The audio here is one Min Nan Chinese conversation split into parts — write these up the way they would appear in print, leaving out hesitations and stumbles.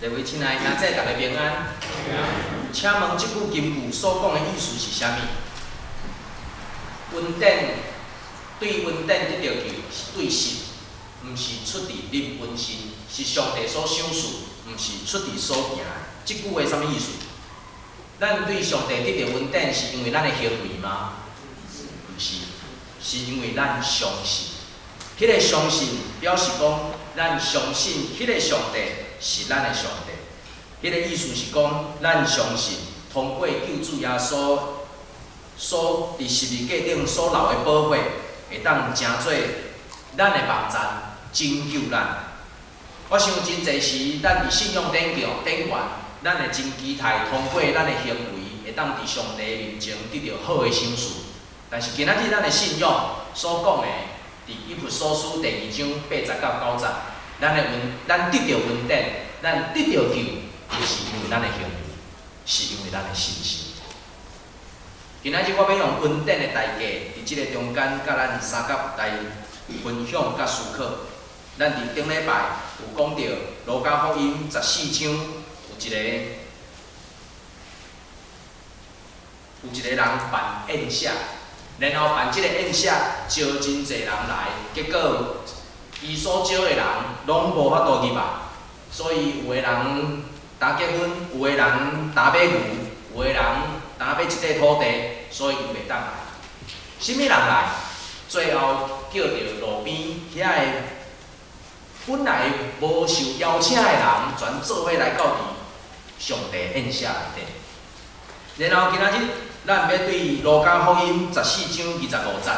各位親愛兄弟，大家平安。請問這句金句所講的意思是啥物？恩典對恩典得著救是對信，毋是出佇恁本身，是上帝所賞賜，毋是出佇所行的。這句話啥物意思？咱對上帝得著恩典，是因為咱的行為嗎？毋是，是因為咱相信。彼個相信表示講，咱相信彼個上帝是咱的上帝。彼個意思是講，咱相信通過救主耶穌所佇十字架頂所流的寶血，會當成做咱的幫贊，拯救咱。我想真濟時，咱佇信仰頂懸頂懸，咱會真期待通過咱的行為，會當佇上帝面前得著好的賞賜。但是今仔日咱的信仰所講的，佇以弗所書第二章八節到九節，咱的恩，咱得著恩典，咱得著救，毋是因為咱的行為，是因為咱的信心。今仔日我欲用恩典的代價，佇這个中間，佮咱相佮來分享佮思考。咱佇頂禮拜有講著路加福音十四章，有一個人辦宴席，然後辦這个宴席，招真濟人來，結果伊所招的人攏無法度入來，所以有的人焦結婚，有的人焦買牛，有的人焦買一塊土地，所以伊袂當來。啥物人來？最後叫著路邊遐个本來無受邀請的人，全做伙來到佇上帝宴席內底。然後今仔日，咱欲對路加福音十四章二十五節，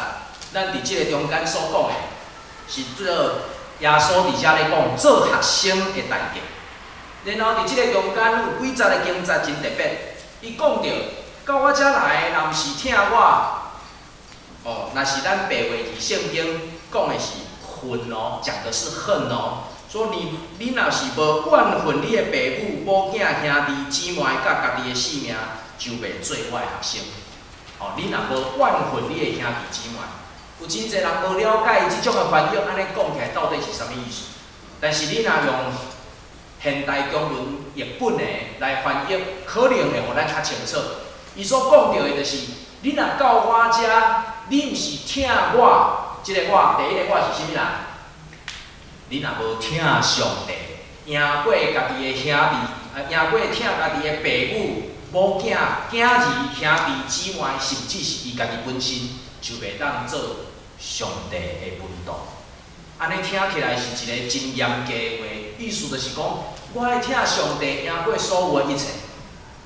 咱佇這个中間所講的，是做耶穌佇遮咧講做學生的代價。然後佇這个中間有幾節的經節真特別，伊講著到我遮來，若毋是疼我，哦，若是咱白話字聖經講的是恨哦，講的是恨哦。說你若是無怨恨你的爸母、某囝、兄弟、姊妹，佮家己的性命，就袂做我的學生。哦，你若無怨恨你的兄弟姊妹，有真濟人無了解這種的翻譯，按呢講起來到底是啥物意思？但是你若用現代中文譯本的來翻譯，可能會予咱較清楚。伊所講著的就是，你若到我遮，你毋是疼我，這個我，第一个我是啥物人？你若無疼上帝，贏過家己的兄弟，贏過疼家己的爸母、某囝、囝兒、兄弟姊妹，甚至是伊家己本身，就袂當做上帝的門徒。按呢聽起來是一个真嚴格的話，意思就是講，我愛疼上帝贏過所有的一切。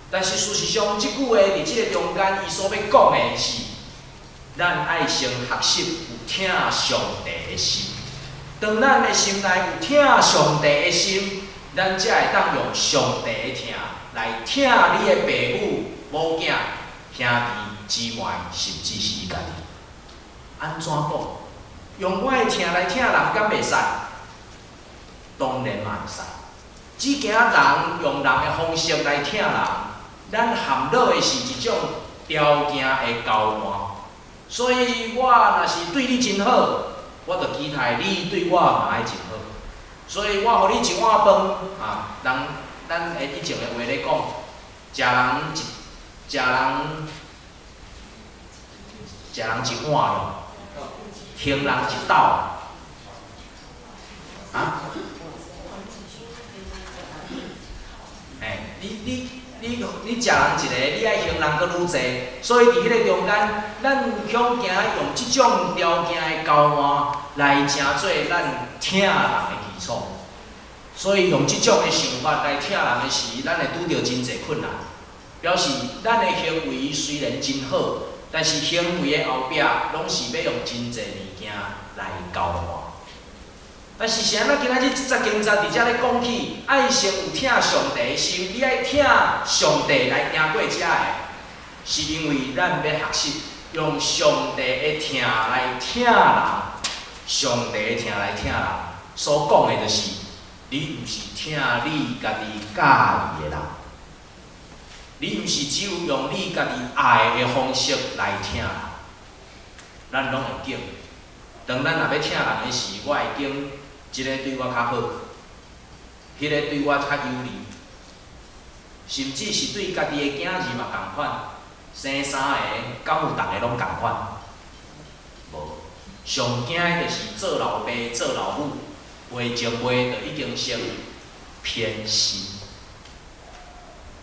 但是事實上，這句話佇這个中間，伊所欲講的是，咱愛先學習有疼上帝的心。當咱的心內有疼上帝的心，咱才會當用上帝的疼來疼你的爸母、某囝、兄弟、姊妹，甚至是你家己。按怎講？用我的疼來疼人，敢袂使？當然嘛會使。只驚人用人的方式來疼人，咱陷落的是一種條件的交換。所以我若是對你真好，我就期待你對我嘛愛真好。所以我予你一碗飯，啊，人咱的以前的話咧講，食人一碗咯，還人一斗，啊？欸，你食人一个，你愛還人閣愈濟，所以佇彼個中間，咱恐驚用這種條件的交換來成做咱疼人的基礎。所以用這種的想法來疼人的時，咱會拄著真濟困難。表示咱的行為雖然真好，但是行為的後壁攏是欲用真濟物件來交換。但是是按怎今仔日這節經節佇遮咧講起，愛先有疼上帝的心，你愛疼上帝來贏過遮的，是因為咱欲學習用上帝的疼來疼人，上帝的疼來疼人，所講的就是，你毋是疼你家己佮意的人，你毋是只有用你家己愛的方式來疼人，咱攏會揀。當咱若欲疼人的時，我會揀這个對我較好，彼个對我較有利，甚至是對家己的囝兒嘛仝款，生三个，敢有逐个攏仝款？無，上驚的就是做老爸、做老母，話前話就已經先偏心。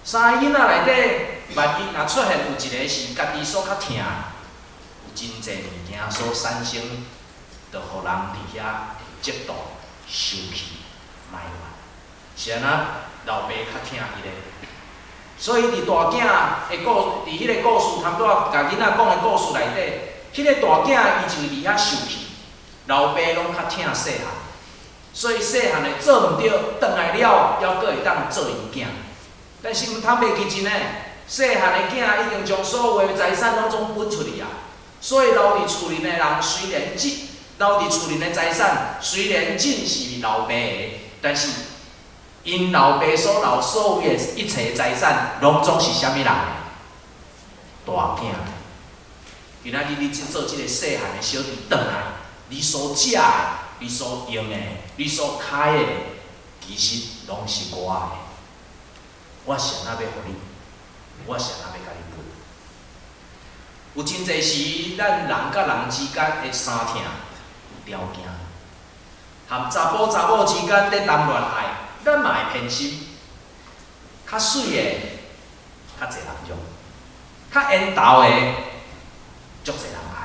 三个囡仔內底，萬一若出現有一個是家己所較疼，有真濟物件所產生，就予人佇遐會嫉妒、生氣、埋怨。是按怎老爸較疼彼个？所以佇大囝的故，佇彼个故事，頭拄仔共囡仔講的故事內底，彼個大囝伊就佇遐受氣，老爸攏較疼細漢，所以細漢的做毋對，轉來了，猶閣會當做𪜶囝。但是毋通袂記真呢，細漢的囝已經將所有的財產攏總分出去啊，所以留佇厝裡的人雖然這留佇厝裡的財產雖然只是老爸的，但是𪜶老爸所留所有的一切財產，攏總是啥物人的？大囝。今仔日你做這個細漢的小弟轉來，你所食的、你所用的、你所開的，其實攏是我的。我是按怎欲予你？我是按怎欲共你分？有真濟時，咱人佮人之間會相疼，有條件，含查埔查某之間佇談戀愛，咱嘛會偏心。較媠的，較濟人用；較緣投的，足濟人愛。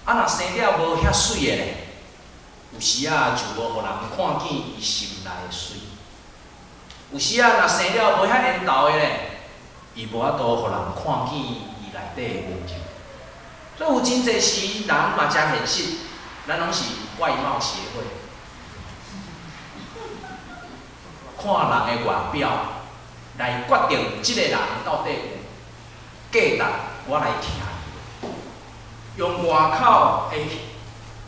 啊，若生了無遐媠的咧，有時仔就無予人看見伊心內的媠。有時仔若生了無遐緣投的咧，伊無法度予人看見伊內底的溫柔。所以有真濟時人嘛誠現實，咱攏是外貌協會，看人的外表來決定這個人到底有價值，我來疼伊。用外口的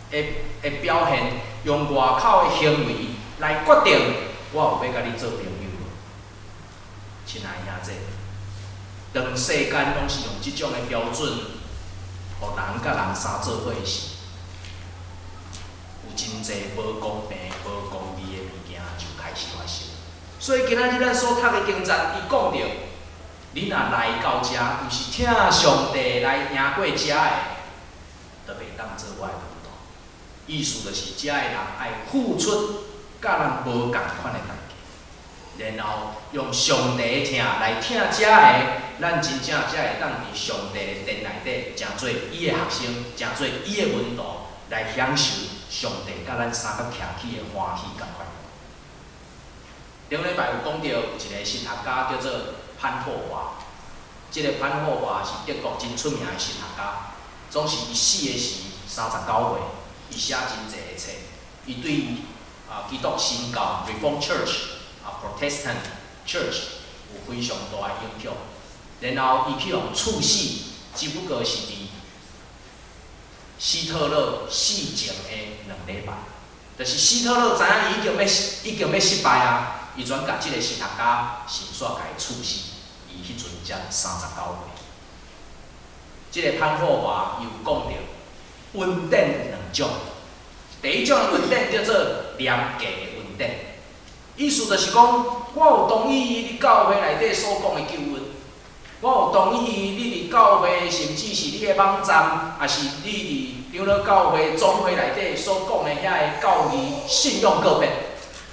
的的表現，用外口的行為來決定我有欲共你做朋友無？親愛兄弟，當世間攏是用這種的標準，予人佮人相做伙時，有真濟無公平、無公義的物件就開始發生。所以今仔日咱所讀的經節，伊講著，你若來到遮，毋是疼上帝來贏過遮的，就袂當做我的門徒。意思就是，遮的人愛付出佮咱無仝款的代價，然後用上帝的疼來疼遮的，咱真正才會當佇上帝的殿內底，成做伊的學生，成做伊的門徒，來享受上帝佮咱相佮徛起的歡喜佮快樂。頂禮拜有講著有一個神學家叫做潘霍華，這個潘霍華是德國真出名的神學家，總是伊死的時39歲，伊寫真濟的冊，伊對基督新教（Reformed Church）Protestant Church 有非常大的影響。然後伊去予處死，只不過是佇希特勒死前的2禮拜，就是希特勒知影伊已經欲失敗啊，伊轉共這個神學家先煞共伊處死，伊彼陣才39歲。這個潘霍華伊有講著，恩典有兩種，第一種恩典叫做廉價的恩典，意思就是講，我有同意你教會內底所講的救恩，我有同意你佇教會，甚至是你的網站，抑是你佇長老教會總會內底所講的遐个教義信仰個別，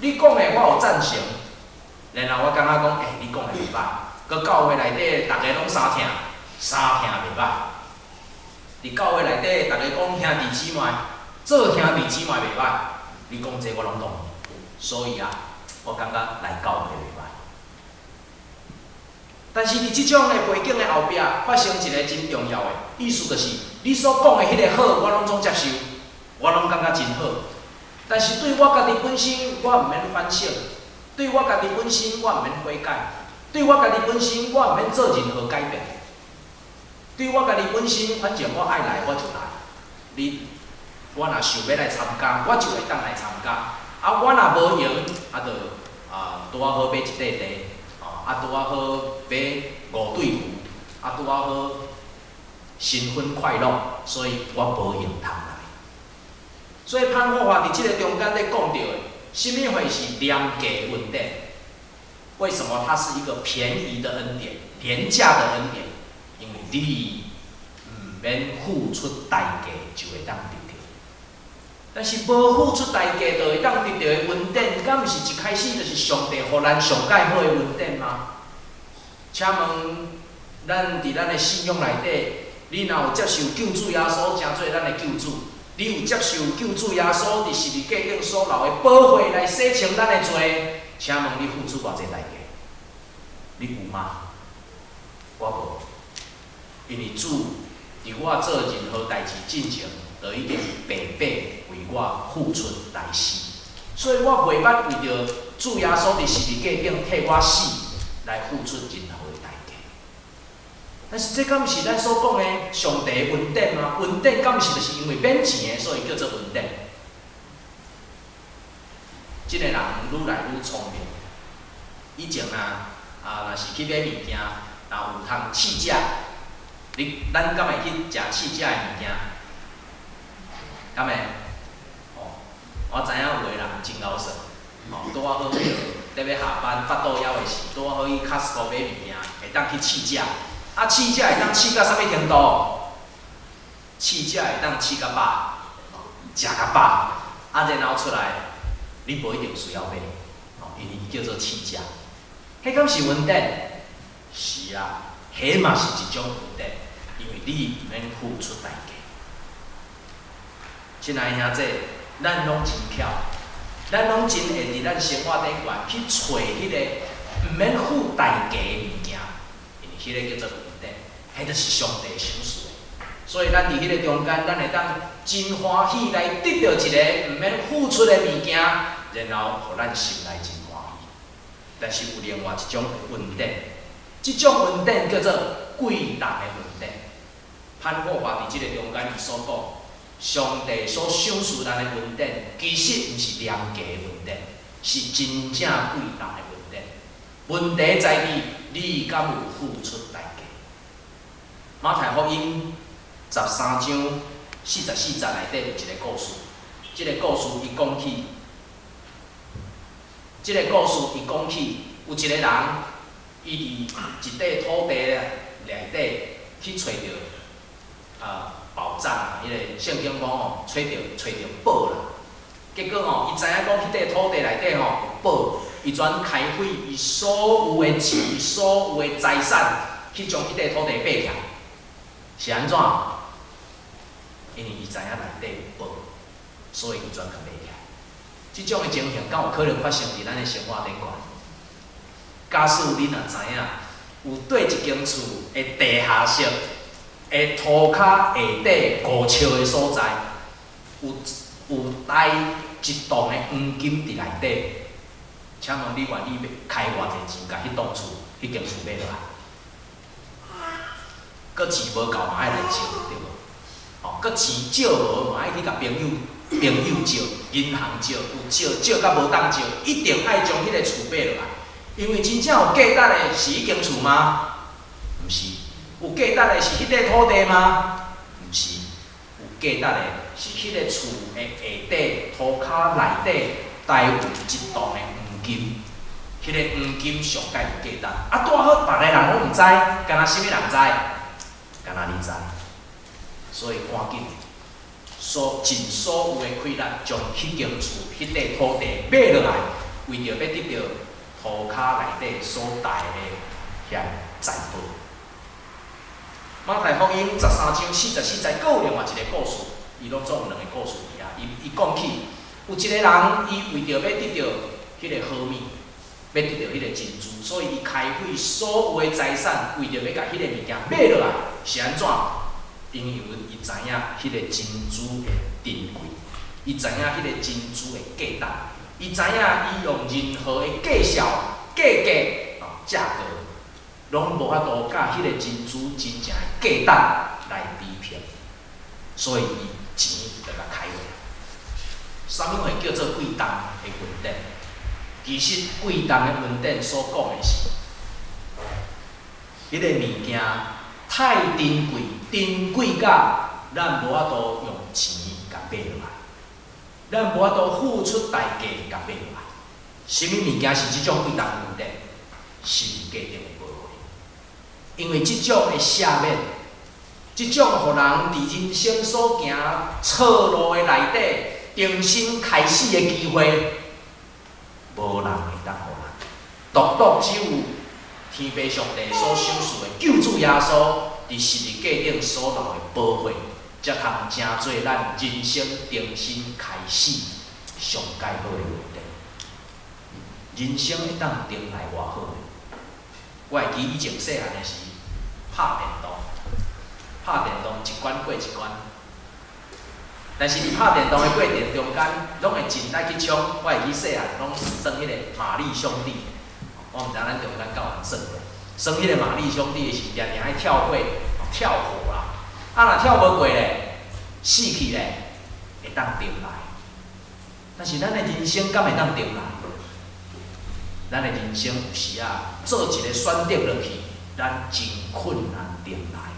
你講的我有贊成，然後我感覺講，欸，你講的袂歹，閣教會內底逐个攏相疼，相疼袂歹。佇教會內底，逐个講兄弟姊妹，做兄弟姊妹袂歹，你講這我攏同意。所以啊，我感覺來教會袂歹。但是佇這種的背景的後壁，發生一個真重要的意思，就是你所講的彼个好，我攏總接受，我攏感覺真好。但是對我家己本身，我毋免反省；對我家己本身，我毋免悔改；對我家己本身，我毋免做任何改變。對我家己本身，反正我愛來我就來。你，我若想欲來參加，我就會當來參加。啊，我若無閒，啊，就拄仔好買一塊地，啊，拄仔好買五對魚，啊，拄仔好新婚快樂，所以我無閒通來。所以潘霍華佇這個中間咧講著的，啥物貨是廉價恩典？為什麼它是一個便宜的恩典、廉價的恩典？因為你毋免付出代價就會當得著。但是無付出代價就會當得著的恩典，敢毋是一開始就是上帝予咱上蓋好的恩典嗎？請問，咱佇咱的信仰內底，你若有接受救主耶穌成做咱的救主，你有接受救主耶穌佇十字架頂所流的寶血來洗清咱的罪，請問你付出偌濟代價？你有嗎？我無，因為主佇我做任何代誌進前，就已經白白為我付出來死，所以我袂捌為著主耶穌佇十字架頂替我死來付出任何的代價。但是這敢毋是咱所講的上帝的恩典嗎？恩典敢毋是就是因為免錢的，所以叫做恩典？這个人愈來愈聰明。以前啊，若是去買物件，若有通試食，你咱敢會去食試食的物件？敢會？哦，我知影有的人真𠢕耍，哦，拄仔好彼落咧欲下班腹肚枵的時，拄仔好去 Costco 買物件，會當去試食。啊，試食會當試到啥物程度？試食會當試甲飽，食甲飽，啊，然後出來，你無一定需要買，哦，因為伊叫做試食。彼敢是恩典？是啊，彼嘛是一種恩典，因為你毋免付出代價。親愛兄弟，咱攏真巧，咱攏真會佇咱生活頂懸去揣彼个毋免付代價的物件，因為彼个叫做恩典，彼就是上帝賞賜的。所以咱佇彼个中間，咱會當真歡喜來得著一个毋免付出的物件，然後予咱心內真歡喜。但是有另外一種恩典，這種恩典叫做貴重的恩典。潘霍華佇這个中間，伊所講，上帝所賞賜咱的恩典，其實毋是廉價的恩典，是真正貴重的恩典。問題在於你敢有付出代價？馬太福音13章44節內底有一个故事，這个故事伊講起，這个故事伊講起，有一个人，伊佇一塊土地內底去揣著寶藏啊，彼个聖經講吼，揣著寶啦。結果吼，伊知影講彼塊土地內底吼有寶，伊全開揮伊所有的錢、所有的財產，去將彼塊土地買起來。是按怎？因為伊知影內底有寶，所以伊全共買起來。這種的情形，敢有可能發生佇咱的生活頂懸？假使恁若知影有對一間厝的地下室的塗跤下底5尺的所在，有待一棟的黃金佇內底，請問你願意開偌濟錢，共彼棟厝、彼間厝買落來？閣錢無夠嘛愛來借，對無？哦，閣錢借無嘛愛去共朋友借，銀行借，有借借甲無當借，一定愛將彼个厝買落來，因為真正有價值的是彼間厝嗎？毋是。有價值的是彼塊土地嗎？毋是。有價值的是彼个厝的下底塗跤內底，待有一棟的黃金，彼个黃金上蓋有價值。啊，拄好別个人攏毋知，干焦啥物人知？干焦你知。所以趕緊，所盡所有的氣力，將彼間厝、彼塊土地買落來，為著欲得著塗跤內底所帶的遐財寶。馬太福音13章44節，閣有另外一个故事，伊攏總有兩个故事佇遐。伊講起，有一個人，伊為著欲得著彼个好物，欲得著彼個珍珠，所以伊開揮所有的財產，為著欲共彼个物件買落來，是按怎？因為伊知影彼个珍珠的珍貴，伊知影彼个珍珠的價值，伊知影伊用任何的計數、價格、價格，攏無法度佮彼个珍珠真正的價值來比拼，所以伊錢就共開落來。啥物會叫做貴重的恩典？其實貴重的恩典所講的是，彼个物件太珍貴，珍貴甲咱無法度用錢共買落來。咱無法度付出代價共買落來。啥物物件是這種偉大的恩典？十字架頂的寶血。因為這種的赦免，這種予人佇人生所行錯路的內底重新開始的機會，無人會當予咱，獨獨只有天父上帝所賞賜的救主耶穌，佇十字架頂所流的寶血，才通成做咱人生重新開始上蓋好的恩典。人生會當重來偌好呢？我會記以前細漢的時，拍電動，拍電動一關過一關。但是佇拍電動的過程中間，攏會盡力去衝。我會記細漢攏耍彼個瑪麗兄弟，我毋知影咱中間敢有人耍過。耍彼個瑪麗兄弟的時，定定愛跳過，跳火啦。啊，若跳無過咧，死去咧，會當重來。但是咱的人生敢會當重來？咱的人生有時啊，做一個選擇落去，咱真困難重來。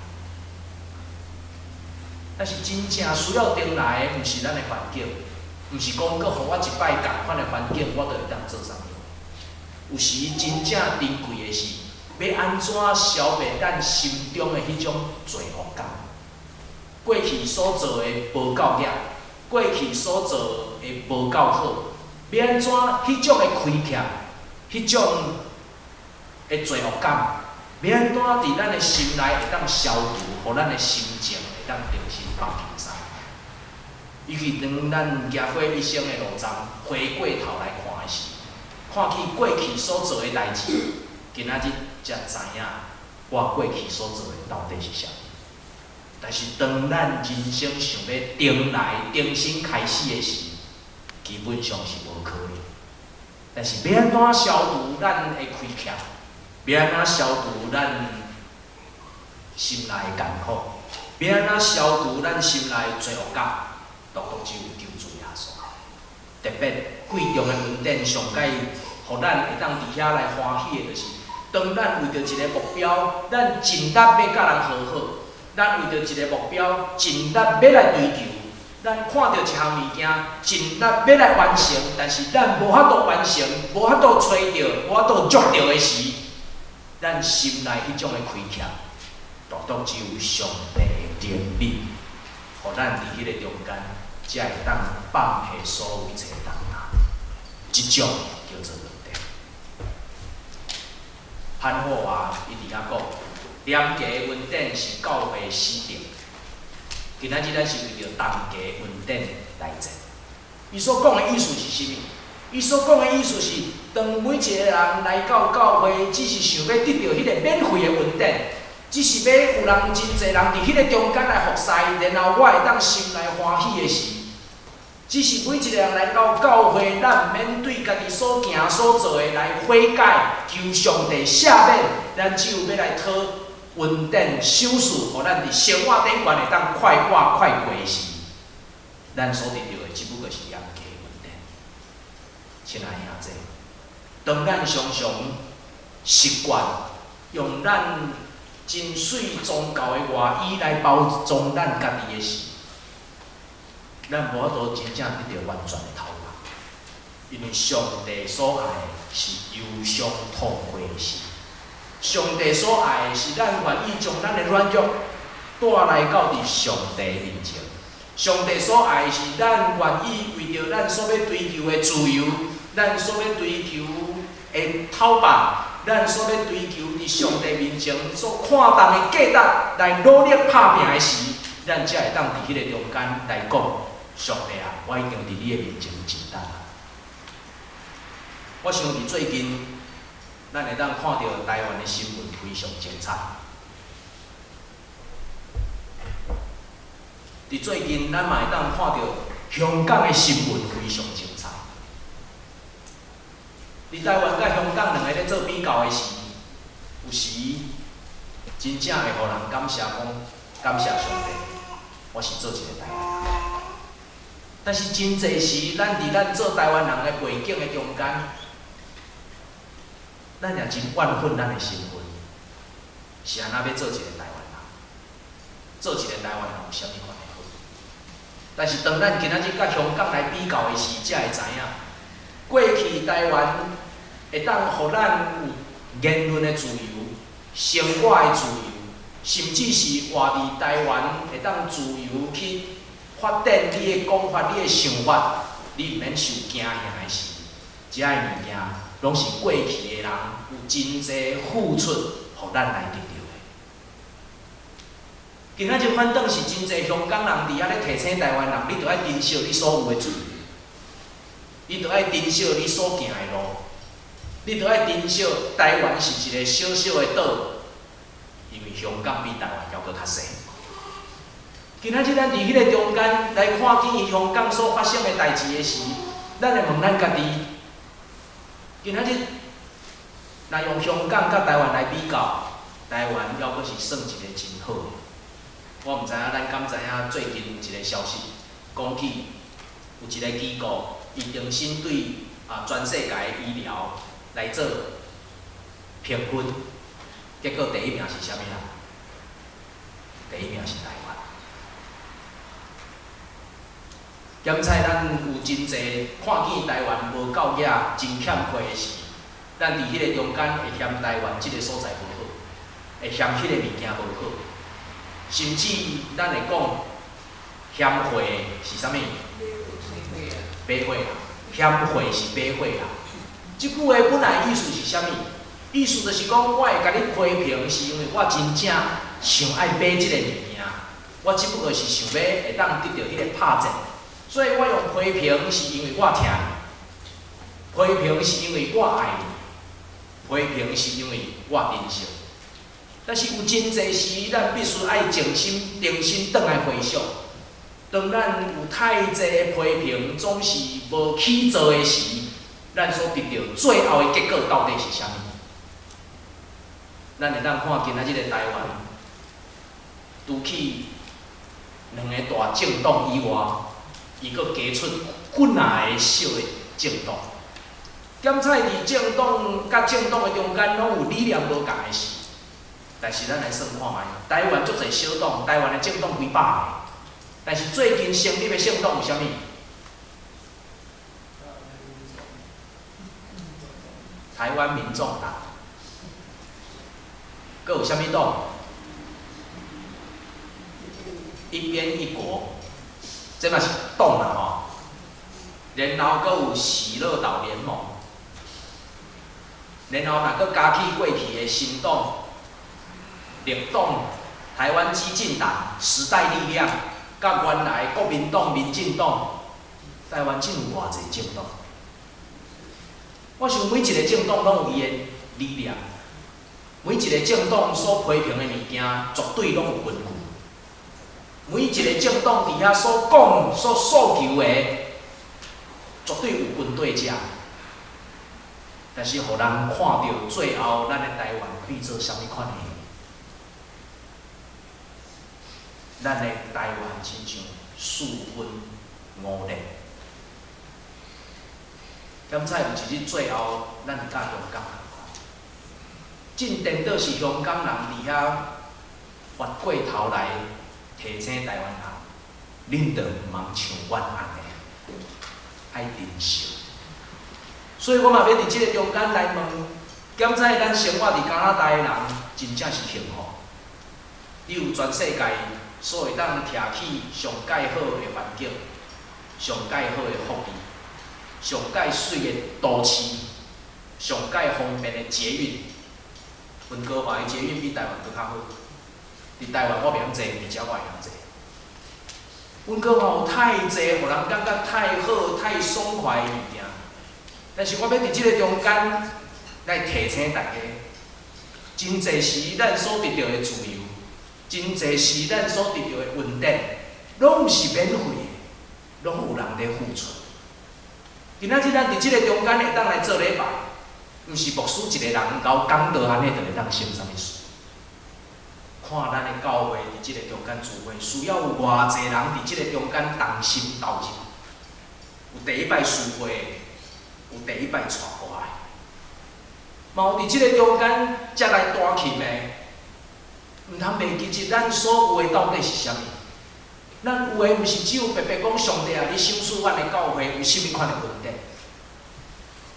但是真正需要重來的，毋是咱的環境，毋是講閣予我一擺仝款的環境，我就會當做啥物。有時真正珍貴的是，欲按怎消滅咱心中的彼種罪惡感？過去所做的無夠額，過去所做的無夠好，欲按怎彼種的虧欠，彼種的罪惡感，欲按怎佇咱的心內會當消除，予咱的心情會當重新放輕鬆。尤其當咱行過一生的路程，回過頭來看的時，看起過去所做的代誌，今仔日才知影我過去所做的到底是啥物。但是當咱人生想欲重來、重新開始的時，基本上是無可能。但是欲按怎消除咱的虧欠？欲按怎消除咱心內的艱苦？欲按怎消除咱心內的罪惡感？獨獨只有救主耶穌。特別貴重的恩典，上蓋予咱會當佇遐來歡喜的，就是當咱為著一个目標，咱盡力欲佮人和好；咱為著一个目標，盡力欲來追求。咱看著一項物件，盡力欲來完成，但是咱無法度完成，無法度揣著，無法度捉著的時，咱心內彼種的虧欠，獨獨只有上帝的憐憫，予咱佇彼個中間，才會當放下所有一切重擔。這種叫做恩典。潘霍華伊佇遐講，廉價恩典是教會死敵。今仔日咱是為著同價恩典來戰。伊所講的意思是啥物？伊所講的意思是，當每一个人來到教會，只是想欲得著彼個免費的恩典，只是欲有人真濟人佇彼個中間來服侍，然後我會當心內歡喜的時，只是每一個人來到教會，咱毋免對家己所行所做的來悔改，求上帝赦免，咱只有欲來討恩典賞賜，予咱佇生活頂懸會當快活快過時，咱所得著的只不過是廉價恩典。親愛兄弟，當咱常常習慣用咱真媠宗教的外衣來包裝咱家己的時，咱無法度真正得著完全的頭路，因為上帝所愛的是憂傷痛悔的心。上帝所愛的是咱願意將咱的軟弱帶來到佇上帝面前。上帝所愛的是咱願意為著咱所欲追求的自由，咱所欲追求的頭髮，咱所欲追求佇上帝面前所看重的價值來努力拍拚的時，咱才會當佇彼個中間來講：上帝啊，我已經佇你的面前盡力啊！我想佇最近，咱會當看著台灣的新聞非常精彩。佇最近，咱嘛會當看著香港的新聞非常精彩。佇台灣佮香港兩个咧做比較的時，有時真正會予人感謝講，感謝上帝，我是做一个台灣人。但是真濟時，咱佇咱做台灣人的背景的中間，咱也真怨恨咱的身份，是按怎欲做一个台灣人？做一个台灣人有啥物款的好？但是當咱今仔日佮香港來比較的時，才會知影，過去台灣會當予咱有言論的自由、生活的自由，甚至是活佇台灣會當自由去發展你的講法、你的想法，你毋免受驚嚇的時，這个物件攏是過去的人有真濟付出，予咱來得著的。今仔日反轉是真濟香港人佇遐咧提醒台灣人，你著愛珍惜你所有的自由，你著愛珍惜你所行的路，你著愛珍惜台灣是一个小小的島，因為香港比台灣猶閣較細。今仔日咱佇彼个中間來看見香港所發生的代誌的時，咱會問咱家己：今仔日若用香港佮台灣來比較，台灣猶閣是算一个真好的。我毋知影咱敢知影最近有一个消息，講起有一个機構，伊重新對全世界的醫療來做評分，結果第一名是啥物人？第一名是台灣。檢採咱有真濟看見台灣無夠額，真欠缺的時，咱佇彼个中間會嫌台灣這个所在無好，會嫌彼个物件無好，甚至咱會講嫌貨是啥物？買貨啦，嫌貨是買貨啦。這句話本來意思是啥物？意思就是講，我會共你批評，是因為我真正想愛買這个物件，我只不過是想欲會當得著彼个拍折，所以我用批評是因為我疼你，批評是因為我愛你，批評是因為我珍惜。但是有真濟時，咱必須愛靜心、重新轉來回想，當咱有太濟的批評，總是無去做的時，咱所得著最後的結果到底是啥物？咱會當看今仔日的台灣，除去兩个大政黨以外，伊閣加出幾若个小的政黨。檢採佇政黨佮政黨的中間，攏有理念無仝的時。但是咱來算看覓，台灣足濟小黨，台灣的政黨幾百个，但是最近成立的政黨有啥物？台灣民眾黨，閣有啥物黨？一邊一國，這嘛是黨啦吼。然後閣有喜樂島聯盟，然後若閣加起過去的新黨、綠黨、台灣基進黨、時代力量，佮原來國民黨、民進黨，台灣真有偌濟政黨？我想每一个政黨攏有伊的理念，每一个政黨所批評的物件，絕對攏有根據。每一个政黨佇遐所講、所訴求的，絕對有根據遮。但是，予人看著最後，咱的台灣變做啥物款的？咱的台灣親像四分五裂。敢採有一日最後，咱會佮香港仝款，真顛倒是香港人佇遐翻過頭來提醒台灣人，恁著毋通像阮按呢，愛珍惜。所以我嘛欲佇這个中間來問，敢採咱生活佇加拿大的人，真正是幸福。你有全世界所會當徛起上蓋好的環境，上蓋好的福利，上蓋媠的都市，上蓋方便的捷運。溫哥華的捷運比台灣閣較好。佇台灣我袂曉坐，佇遮我會曉坐。溫哥華有太濟，予人感覺太好、太爽快的物件。但是我欲佇這个中間來提醒大家，真濟時咱所得著的自由，真濟時咱所得著的恩典，攏毋是免費的，攏有人佇付出。今仔日咱佇這个中間會當來做禮拜，毋是牧師一个人𠢕講道按呢就會當成啥物事。看咱的教會佇這个中間聚會，需要有偌濟人佇這个中間同心投入。有第一擺聚會的，有第一擺帶歌的，嘛有佇這个中間才來彈琴的。毋通袂記得咱所有的到底是啥物。咱有的毋是只有白白講上帝啊，你賞賜阮的教會有啥物款的恩典？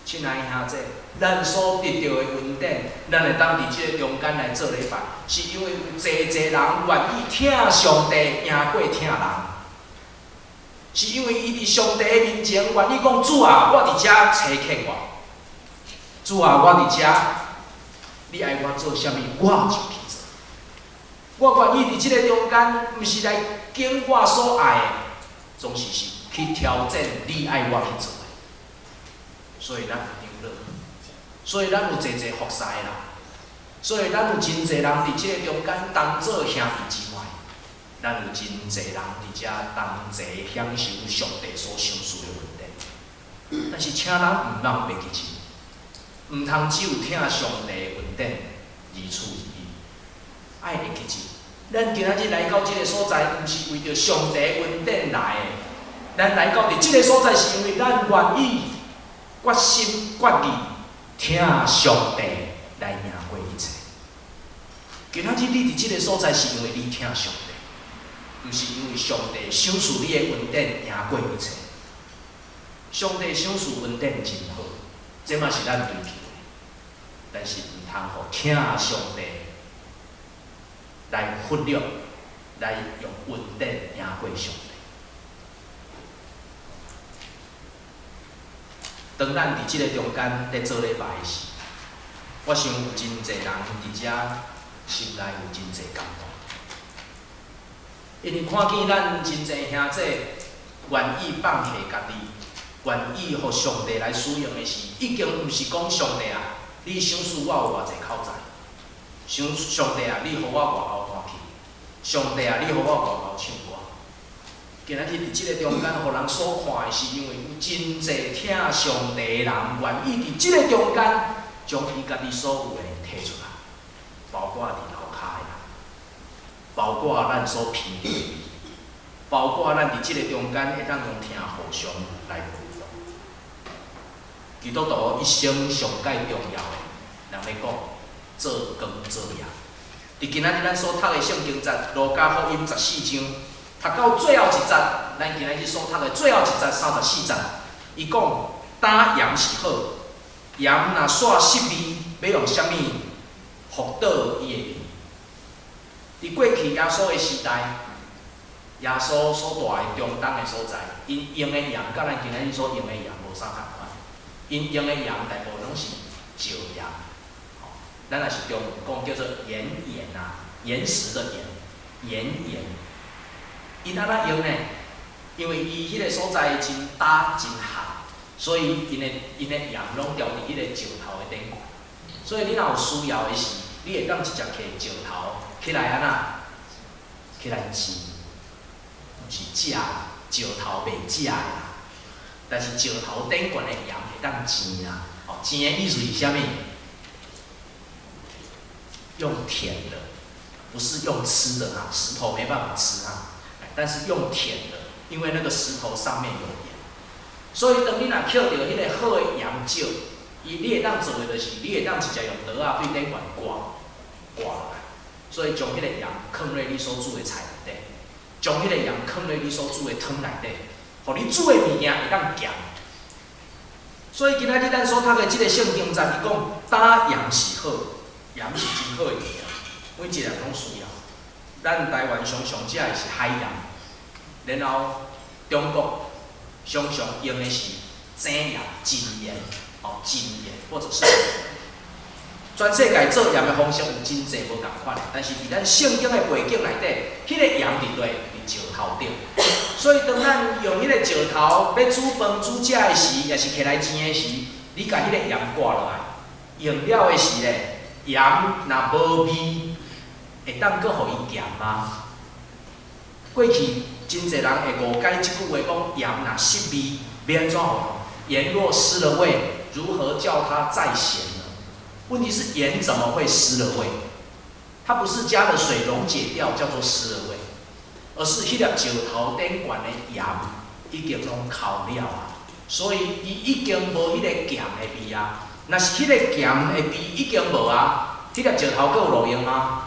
親愛兄弟，咱所得著的恩典，咱會當佇這个中間來做禮拜，是因為有濟濟人願意疼上帝，贏過疼人。是因為伊佇上帝的面前願意講主啊，我佇遮差遣我。主啊，我佇遮，你愛我做啥物，我就去做。我願意佇這个中間，毋是來揀我所愛的，總是是去挑戰你愛我去做的。所以咱有長老，所以咱有濟濟服侍的人，所以咱有真濟人佇這个中間當做兄弟姊妹，咱有真濟人佇遮同齊享受上帝所賞賜的恩典。但是，請咱毋通袂記得，毋通只有疼上帝的恩典，如此而已。愛會記得，咱今仔日來到這个所在，毋是為著上帝恩典來的。咱來到佇這个所在，是因為咱願意決心決意疼上帝來贏過一切。今仔日你佇這个所在，是因為你疼上帝，毋是因為上帝賞賜你的恩典贏過一切。上帝賞賜恩典真好，這嘛是咱追求的。但是毋通予疼上帝來忽略，來用恩典贏過上帝。當咱佇這个中間咧做禮拜時，我想有真濟人佇遮心內有真濟感動，因為看見咱真濟兄弟願意放下家己，願意予上帝來使用的時，已經毋是講上帝啊，你賞賜我有偌濟口才，想上帝啊，你予我偌𠢕彈琴，上帝啊，你予我偌𠢕唱歌。今仔日佇這个中間，予人所看的是，因為有真濟疼上帝的人願意佇這个中間，將伊家己所有的提出來，包括佇樓跤的人，包括咱所編的，包括咱佇這个中間會當用聽互相來鼓動。基督徒一生上蓋重要的，人咧講做工做鹽。佇今仔日咱所讀的聖經節，路加福音14章。讀到最後一節，咱今仔日所讀的最後一節34節，伊講打鹽是好，鹽若煞失味，欲用啥物復倒伊的味？佇過去耶穌的時代，耶穌所蹛的中東的所在，𪜶用的鹽佮咱今仔日所用的鹽無啥仝款，𪜶用的鹽大部分攏是石鹽，吼，咱若是中文講叫做岩鹽啊，岩石的岩，岩鹽。𪜶按怎用呢？因為伊彼个所在真焦真旱，所以𪜶的鹽攏贕佇彼个石頭的頂懸。所以你若有需要的時，你會當直接摕石頭起來按怎？起來煎，毋是食，石頭袂食的啦。但是石頭頂懸的鹽會當煎啊！哦，煎的意思是啥物？用舔的，不是用吃的啊，石頭沒辦法吃啊。但是用舔的，因為那個石頭上面有鹽，所以當你若抾著彼个好的鹽石，伊你會當做的就是，你會當直接用刀仔對頂懸割割落來，所以將彼個鹽囥佇你所煮的菜內底，將彼個鹽囥佇你所煮的湯內底，予你煮的物件會當鹹。所以今仔日咱所讀的這个聖經節，伊講打鹽是好，鹽是真好的物件，每一個人攏需要。咱台灣常常食的是海鹽，然後中國常常用的是井鹽、井鹽，哦，井鹽或者是全世界做鹽的方式有真濟無仝款，但是佇咱聖經的背景內底，彼個鹽佇佗？佇石頭頂。所以當咱用彼個石頭欲煮飯煮食的時，抑是摕來煎的時，你共彼個鹽割落來，用了的時咧，鹽若無味，會當閣予伊鹹嗎？過去真濟人會誤解這句話，講鹽若失味，欲按怎予？鹽若失了味，如何叫它再鹹呢？問題是鹽怎麼會失了味？它不是加了水溶解掉叫做失了味，而是彼粒石頭頂懸的鹽已經攏剾了啊，所以伊已經無彼個鹹的味啊。若是彼個鹹的味已經無啊，彼粒石頭閣有路用嗎？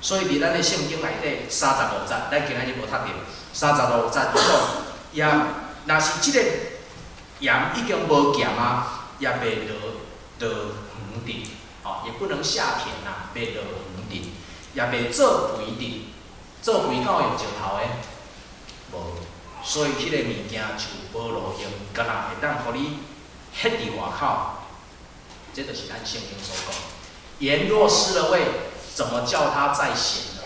所以佇咱的聖經內底三十五節，咱今仔日無讀著。三十五節伊講鹽，若是這个鹽已經無鹹啊，也袂落落園地，吼，也不能下田啦，袂落園地，也袂做肥地，做肥敢有用石頭的？無，所以彼个物件就無路用，干焦會當予你彼佇外口。這就是咱聖經所講。鹽若失了味，怎麼叫它再鹹呢？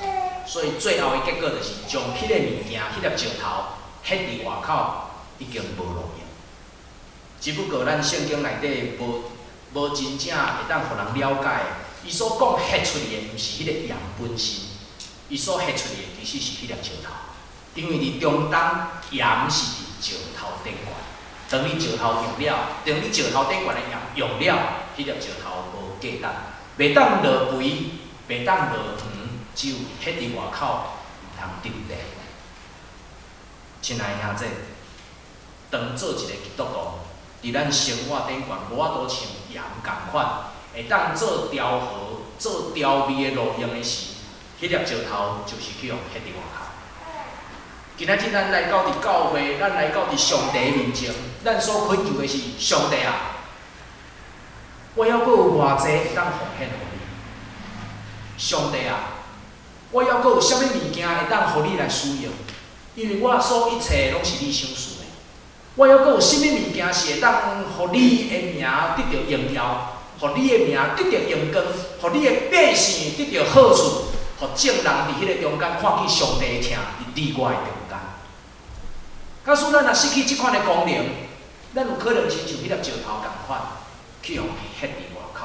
所以最後的結果就是將彼个物件、彼粒石頭彼佇外口已經無路用。只不過咱聖經內底無無真正會當予人了解，伊所講彼出去的，毋是彼個鹽本身，伊所彼出去的其實是彼粒石頭。因為佇中東鹽是佇石頭頂懸，當你石頭用了，當你石頭頂懸的鹽用了，彼粒石頭無價值，袂當落肥，袂當落園，只有彼佇外口毋通得地。親愛兄弟，當做一个基督徒，佇咱生活頂懸無法度像鹽仝款，會當做調和、做調味的路用的時，彼粒石頭就是去予彼佇外口。今仔日咱來到佇教會，咱來到佇上帝面前，咱所懇求的是上帝啊！我猶閣有偌濟會當奉獻予你？上帝啊！我猶閣有啥物物件會當予你來使用？因為我所有一切攏是你賞賜的。我猶閣有啥物物件是會當予你的名得著榮耀，予你的名得著榮光，予你的百姓得著好處，予眾人佇彼个中間看見上帝的疼佇你我的中間。假使咱若失去這款的功能，咱有可能親像彼粒石頭仝款，去予彼佇外口。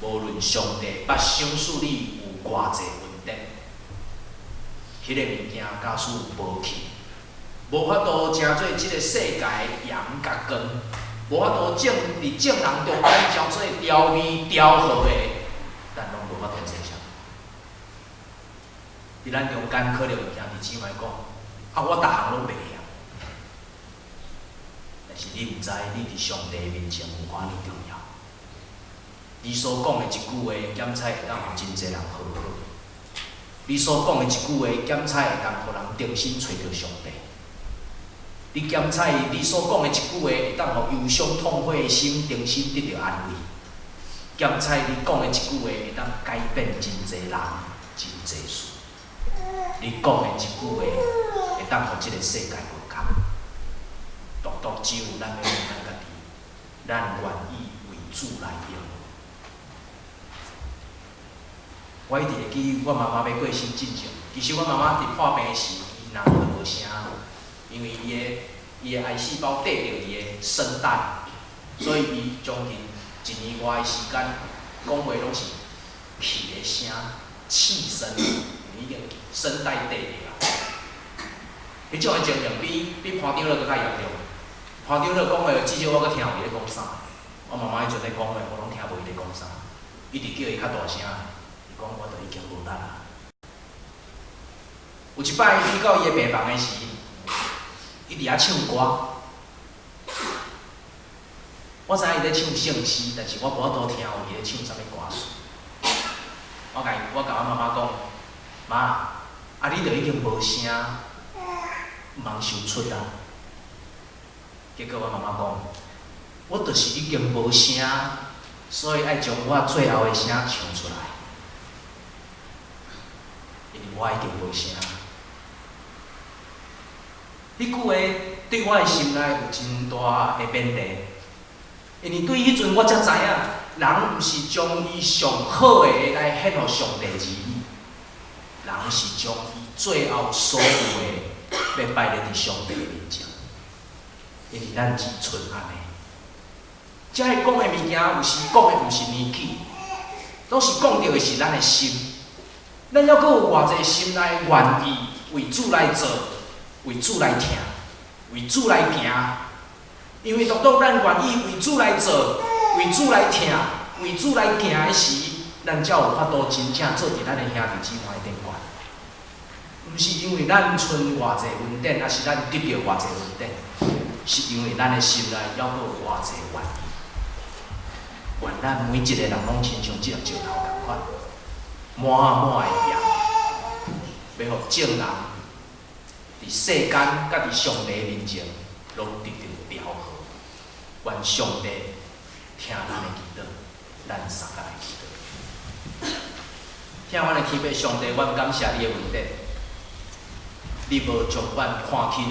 無論上帝捌賞賜你有偌濟恩典，彼个物件假使無去，無法度成做這个世界鹽佮光，無法度眾佇眾人中間成做調味調和的，咱攏無法度做啥。佇咱中間可能有兄弟姊妹講，啊，我逐項攏袂曉。但是你毋知，你佇上帝面前有偌爾重要。你所講的一句話，檢採會當予真濟人和好；你所講的一句話，檢採會當予人重新揣著上帝。你檢採你所講的一句話，會當予憂傷痛悔的心重新得著安慰。檢採你講的一句話，會當改變真濟人、真濟事。你講的一句話，會當予這个世界無仝。獨獨只有咱欲問咱家己，咱願意為主來用無？我一直會記阮媽媽欲過身進前，其實阮媽媽佇破病時，伊若都無聲，因為伊的伊的癌細胞綴著伊的聲帶，所以伊將近一年外的時間，講話攏是氣的聲、氣聲，已經聲帶綴著啊。彼種的情形比比潘長老閣較嚴重。潘長老講話，至少我閣聽有伊咧講啥。我媽媽彼陣咧講話，我攏聽無伊咧講啥。一直叫伊較大聲，伊講我都已經無力啊。有一擺去到伊的病房的時，伊佇遐唱歌。我知影伊咧唱聖詩，但是我無法度聽有伊咧唱啥物歌詞。我共伊，我共阮媽媽講，媽，啊你著已經無聲，毋通傷出啊。結果阮媽媽講，我就是已經無聲，所以愛將我最後的聲唱出來，因為我已經無聲。彼句話對我的心內有真大的勉勵，因為對彼陣我才知影，人毋是將伊上好的來獻予上帝而已，人是將伊最後所有的欲擺咧佇上帝面前，因為咱只賰按呢。遮个講的物件，有時講的毋是年紀，攏是講著的是咱的心。咱猶閣有偌濟心內願意為主來做，為主來疼，為主來行。因為獨獨咱願意為主來做，為主來疼，為主來行的時，咱才有法度真正做佇咱的兄弟姊妹頂懸。毋是因為咱賰偌濟恩典，抑是咱得著偌濟恩典，是因為咱的心內猶閣有偌濟願意。願咱每一個人攏親像這粒石頭仝款，滿滿的鹽，欲予眾人佇世間佮佇上帝面前攏得著調和。願上帝聽咱的祈禱，咱相共來祈禱。疼阮的天父上帝，阮感謝你的恩典，你無將阮看輕，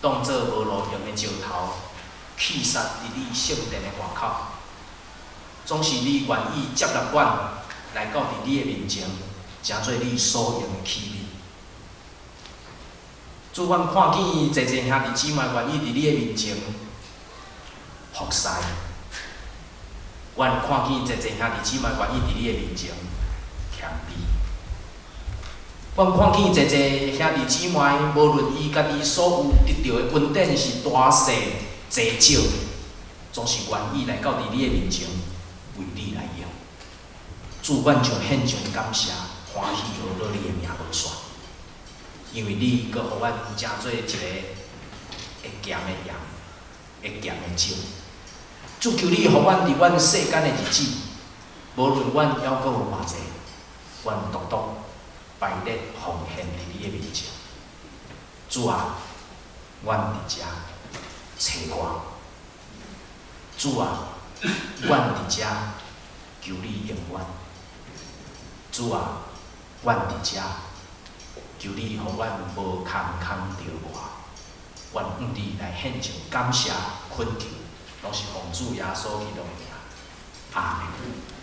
當做無路用的石頭，棄殺佇你聖殿的外口。總是你願意接納阮來到佇你的面前，成做你所用的器皿。主，阮看見濟濟兄弟姊妹願意佇你的面前服侍，阮看見濟濟兄弟姊妹願意佇你的面前謙卑。阮看見濟濟兄弟姊妹，無論伊家己所有得著的恩典是大細濟少，總是願意來到佇你的面前為你來用。主，阮將獻上感謝、歡喜呵樂你的名無煞，因為你閣予阮成做一個會鹹的鹽、會鹹的酒。主，求你予阮佇阮世間的日子，無論阮猶閣有偌濟，阮獨獨排列奉獻佇你的面前。主啊，阮佇遮揣我。主啊，阮佇遮求你用阮。主啊，阮佇遮求你予阮無空空著活。阮向你來獻上感謝懇求，攏是奉主耶穌基督的名。阿門。